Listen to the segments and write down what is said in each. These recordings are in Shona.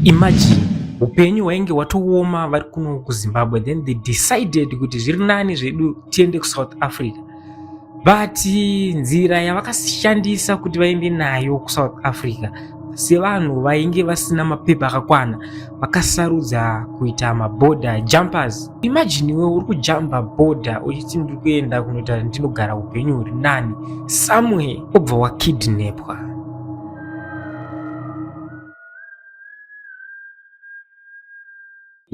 Imagine upenyu hwainge hwatooma vari kuno kuZimbabwe, then they decided kuti zviri nani zvedu tiende kuSouth Africa. But nzira yavakashandisa kuti vaende nayo kuSouth Africa, sevanhu vainge vasina mapepa akakwana, vakasarudza kuita maborder jumpers. Imagine iwe uri kujumpa border uchiti ndiri kuenda kunoita ndinogara upenyu huri nani somewhere, obva wakidnapwa.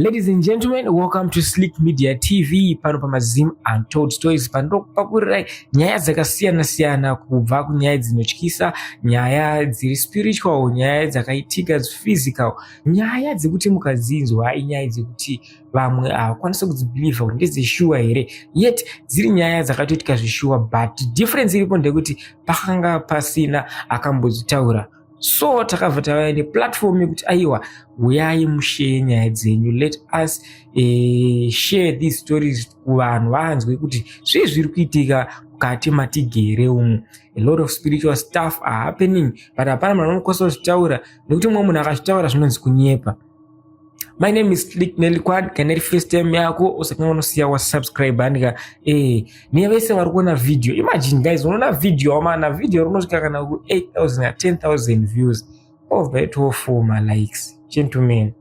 Ladies and gentlemen, welcome to Slick Media TV, pano pamaZim Untold Stories, pandinokupakurirai nyaya dzakasiyana siyana, kubva kunyaya dzinotyisa, nyaya dziri spiritual, nyaya dzakaitika physical, nyaya dzekuti mukadzinzwa inyaya dzekuti vamwe havakwanisi kudzibhilivha kuti ndedzeshuwa here, yet dziri nyaya dzakatoitika zveshuwa, but difference iripo ndekuti pakanga pasina akambodzitaura. So takabva tavaya neplatform yekuti aiwa, uyai musheye nyaya dzenyu, let us share these stories kuvanhu vanzwe kuti zvii zviri kuitika mukati matigere umu. A lot of spiritual stuff are happening, but hapana munhu anokwanisa kuzvitaura nekuti mumwe munhu akazvitaura zvinonzi kunyepa. My name is Slick Neliquad. Kana iri first time yako, usakanga unosiya wasubscribe andika nevese vari kuona video. Imagine guys, unoona video wamana video rinosvika kana ku 8000 10,000 views, obva itowo malikes. Gentlemen,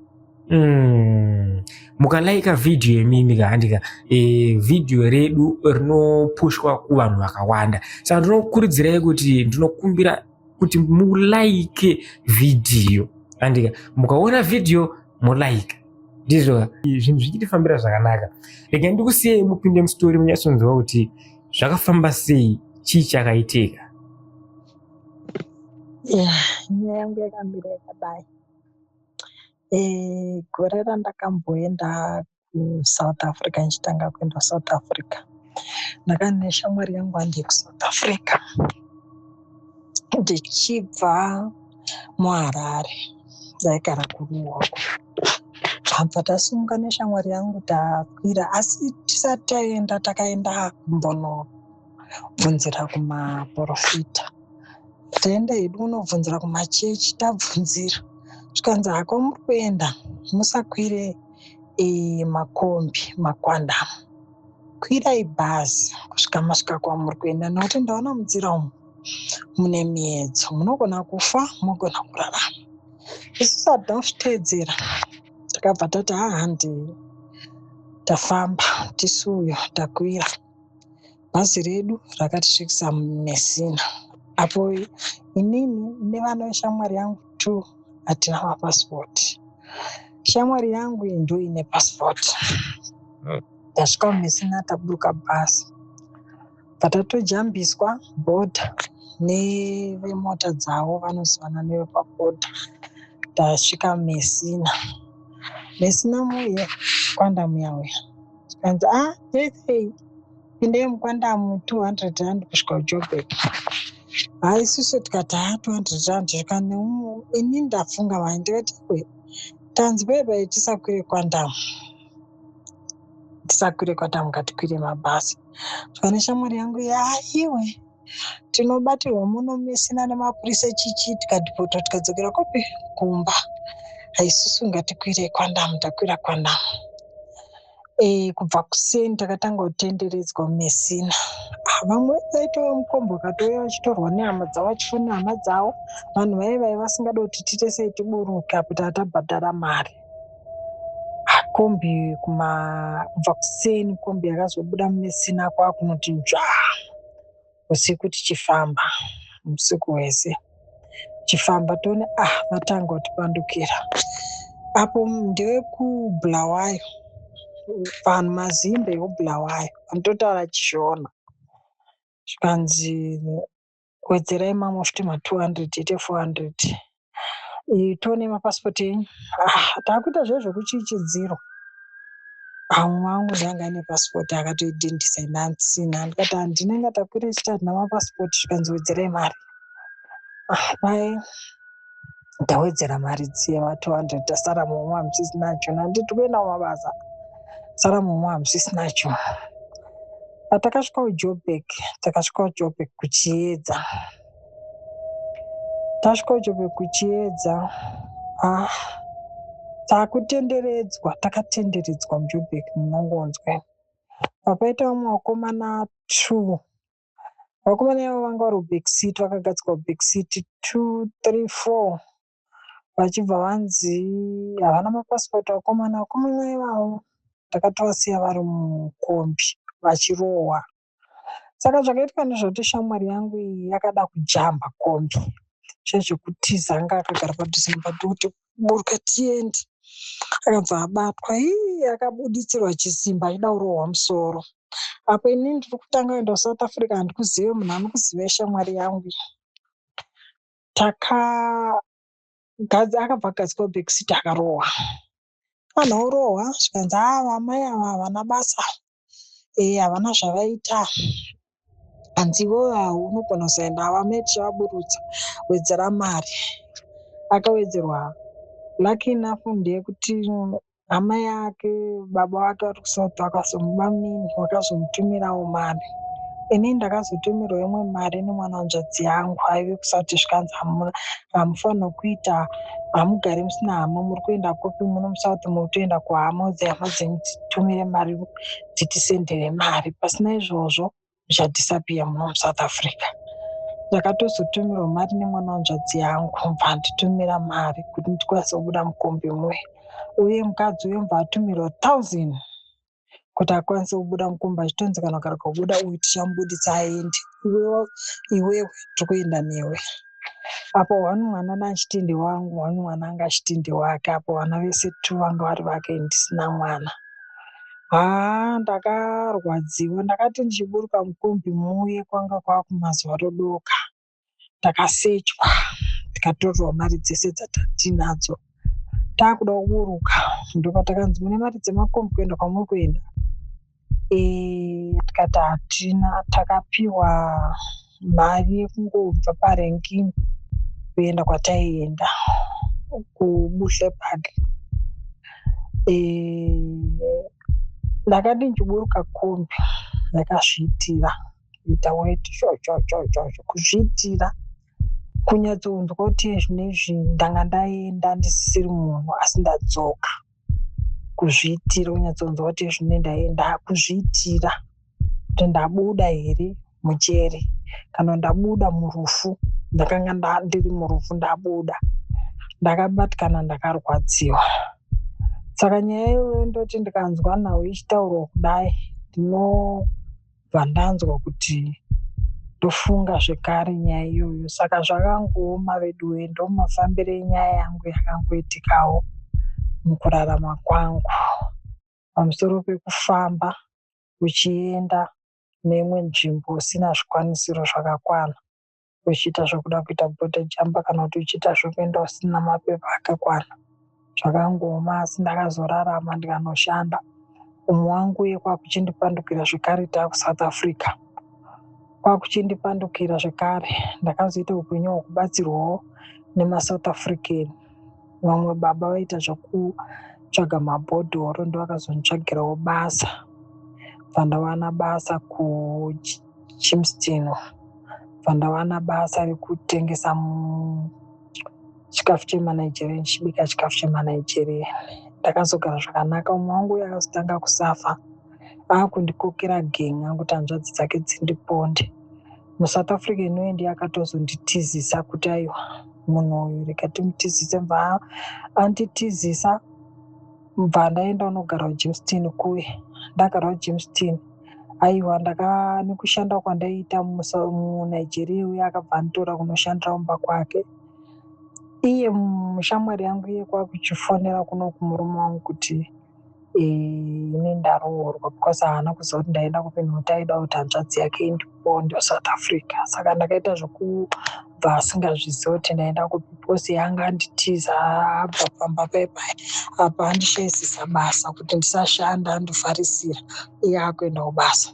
Mukalaika video yemimi kaandika, video redu rinopushwa kuvanhu vakawanda. Saka ndinokurudzirai kuti, ndinokumbira kuti mulaike video andika. Mukaona video molaika, ndizvo zvinhu zvichitifambira zvakanaka. Regai ndikusiyei mupinde mustori munyatsonzwa kuti zvakafamba sei, chii chakaitika. Nyaya yangu yakamira yakadai. Gore randakamboenda kuSouth Africa, ndichitanga kuenda kuSouth Africa, ndakanga neshamwari yangu handi yekuSouth Africa. Ndichibva muHarare, ndaigara kuRuwa. Tabva tasimuka neshamwari yangu takwira, asi tisati taenda takaenda kumbonobvunzira kumaprofita. Taenda hedu kunobvunzira kumachechi, tabvunzira zvikanzi, "Hako muri kuenda musakwire makombi, maQuantum, kwirai bhazi kusvika masvika kwamuri kuenda, nekuti ndaona munzira umu mune miedzo, munogona kufa, munogona kurarama." Isusu hatina kuzviteedzera, takabva tati hahandei. Tafamba tisuyo, takwira bhazi redu, rakatisvikisa muMessina. Apo inini nevana veshamwari yangu two hatina mapasipoti, shamwari yangu iyi ndo ine pasipoti. Tasvika muMessina, taburuka bhazi, bva border nevemota dzavo vanozivana nevepabhodha. Tasvika Messina, Messina muye Quantum yauya, tikanzi, "A sei, pindai muQuantum, 200 rand kusvika kuJoburg." Hai, isusu tikati, "Ha, 200 rand." Zvikani, ini ndafunga mani, ndikati, "Iwe, tanzi pai tisakwire Quantum, tisakwire Quantum, ngatikwire mabhasi." Tikane shamwari yangu, "Yaiwe, tinobatirwa muno Messina nemapurisa chichi, tikadhipotwa, tikadzokera kupi? Kumba. Haisusu ngatikwire Quantum." Takwira Quantum, kubva kuseni takatanga kutenderedzwa muMessina. Vamwe vaitova mukombo, vakatouya vachitorwa nehama dzavo, vachifonera hama dzavo. Vanhu vai vasingadi kuti tiite sei, tiburuke apo tatabhadhara mari. Kombi kubva kuseni, kombi yakazobuda muMessina kwakunoti nzvaa usiku, tichifamba usiku hwese, tichifamba toone, ah, vatanga kutipandukira. Apo ndevekuBulawayo, vanhu mazimbe ekuBulawayo vanototaura chiShona. Zvikanzi, "Wedzerai mamwe futi ma200, tiite 400, tione mapasipoti enyu." Ah, taakuita zviya zvekuchichidzirwa. Mumwe wangu ndiye anga aine pasipoti, akatoidhindisa, ini handisina. Ndikati, "Handina, inga takwira ichiti hatina mapasipoti." Zvikanzi, "Wedzerai mari." Pai ndawedzera mari dziya ma200, tasara mumwe hamusisina chona, handiti kuenda kumabasa, sara mumwe hamusisina chona. Patakasvika kuJoburg, takasvika kuJoburg kuchiedza. Tasvika kuJoburg kuchiedza, ah, Takutenderedzwa, takatenderedzwa muJoburg munongonzwa. Papaita vamwe vakomana two. Vakomana ivavo vanga vari kuback seat vakagadzikwa kuback seat two, three, four. Vachibva vanzi havana mapasipoti vakomana. Vakomana ivavo ndakatovasiya vari mukombi vachirohwa. Saka zvakaitika ndezvekuti shamwari yangu iyi yakada kujamba kombi zvezvekutiza anga akagara padhuze nepadhuze kuti buruka tiende. Akabva abatwa ii akabuditsirwa chisimba achida kurohwa musoro. Apo inini ndiri kutanga kuenda kuSouth Africa handikuzive munhu anokuziva ishamwari yangu iyi. Akabva agadzikwa kuback seat akarohwa. Vanhu orohwa zvikanzi haa vamai ava havana basa havana zvavaita. Hanzi iwewe unogona kusaenda vamai tichavaburutsa wedzera mari. Akawedzerwa lucky enough ndeyekuti hama yake baba vake vari kuSouth vakazomubamunini vakazomutumirawo mari. Inini ndakazotumirwa imwe mari nemwana wehanzvadzi yangu aive kuSouth zvikanzi hamufanirwi kuita hamugari musina hama muri kuenda kupi muno muSouth muri kutoenda kuhama udzai hama dzenyu dzitumire mari dzitisendere mari pasina izvozvo muchadhisapiya muno muSouth Africa. Ndakatozotumirwa mari nemwana wehanzvadzi yangu bva anditumira mari kuti ndikwanise kubuda mukombi muya uye mukadzi uyo bva atumirwa 1000 kuti akwanise kubuda mukombi achitonzi kana ukarega kubuda uyu tichamubuditsa aende iwewe tiri kuenda newe. Apo one mwana achiti ndewangu one mwana anga achiti ndewake apo vana vese two vanga vari vake ndisina mwana. Haa ndakarwadziwa ndakati ndichiburuka mukombi muye kwanga kwakumazuva rodoka. Takasechwa tikatorerwa mari dzese dzatinadzo. Takuda kuburuka ndopatakanzi mune mari dzemakombi kuenda kwamuri kuenda. Tikati hatina takapiwa mari yekungobva parenkini kuenda kwataienda kuBuhle Park. Ndakati ndichiburuka kombi ndakazviitira kuita weti chochochocho kuzviitira kunyatsonzwa kuti zvinezvi ndanga ndaenda ndisisiri munhu asi ndadzoka. Kuzviitira kunyatsonzwa kuti zvine ndaenda kuzviitira kuti ndabuda here mujeri kana ndabuda murufu ndakanga ndiri murufu ndabuda. Ndakabatikana ndakarwadziwa. Saka nyaya iyoyo ndoti ndikanzwa nhau ichitaurwa kudai ndinobva ndanzwa kuti ndofunga zvekare nyaya iyoyo. Saka zvakangooma veduwe ndomafambiro enyaya yangu yakangoitikawo mukurarama kwangu. Pamusoro pekufamba uchienda neimwe nzvimbo usina zvikwanisiro zvakakwana. Uchiita zvekuda kuita border jumper kana kuti uchiita zvekuenda usina mapepa akakwana. Zvakangooma asi ndakazorarama ndikanoshanda. Umwe wangu uye kwakuchindipandukira zvekare taakuSouth Africa. Kwakuchindipandukira zvekare ndakazoita upenyu hwekubatsirwawo nemaSouth African. Vamwe baba vaiita zvekutsvaga mabhodhoro ndovakazonditsvagirawo basa. Bva ndawana basa kuGermiston. Bva ndawana basa rekutengesa chikafu chemaNigerian ndichibika chikafu chemaNigerian. Ndakazogara zvakanaka umwe wangu uya akazotanga kusafa akundikokera gen'a kuti hanzvadzi dzake dzindiponde. MuSouth Africa inuyo ndiye akatozonditizisa kuti aiwa munhu uyu rega timutizise bva anditizisa bva ndaenda kunogara kuGermiston kuye. Ndagara kuGermiston aiwa nekushanda kwandaiita muNigeria uye akabva anditora kunoshandira kumba kwake. Iye shamwari yangu iye kwakuchifonera kuno kumurume wangu kuti ini ndaroorwa because haana kuziva kuti ndaenda kupi nekuti aida kuti hanzvadzi yake indiponde kuSouth Africa. Saka ndakaita zvekubva asingazvizivi kuti ndaenda kupi because anga anditiza abva pamba paye paya apa andishaisisa basa kuti ndisashanda andivharisira iye akuenda kubasa.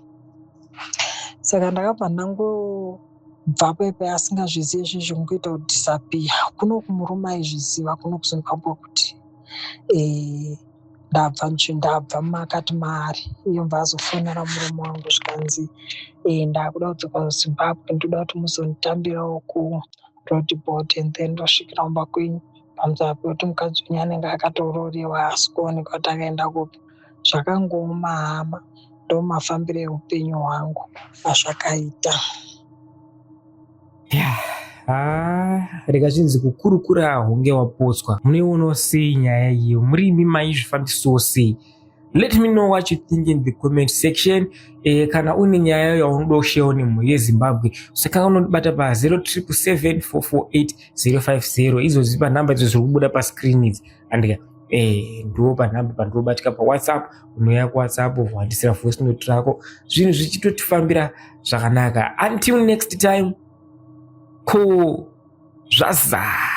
Saka ndakabva ndangobva paye paya asingazvizivi izvizvi kungoita kudhisapiya. Kuno kumurume aizviziva kuno kuZimbabwe kuti ndabva makati maari. Iye obva azofonera murume wangu zvikanzi ndakuda kudzoka kuZimbabwe ndoda kuti muzonditambirawo kuroad board and then ndosvikira kumba kwenyu. Pamusana pekuti mukadzi wenyu anenge akatororewa haasi kuonekwa kuti akaenda kupi. Zvakangooma hama ndomafambiro eupenyu hwangu azvakaita. Yeah. Ah, rega zvinzi kukurukura hunge wapotswa. Munoionawo sei nyaya iyo? Muri imi maizvifambisawo sei? Let me know what you think in the comment section. Eh, kana une nyaya yaunoda kusharewo nemhuri yeZimbabwe, usakanga unondibata pa 0777448050. Izvozvi panhamba idzo zviri kubuda pascreen idzi. Andika eh, ndiwo panhamba pandinobatika pawhatsapp. Unouya kuwhatsapp wandisira voice note rako, zvinhu zvichitotifambira zvakanaka. Until next time, ko zvazara.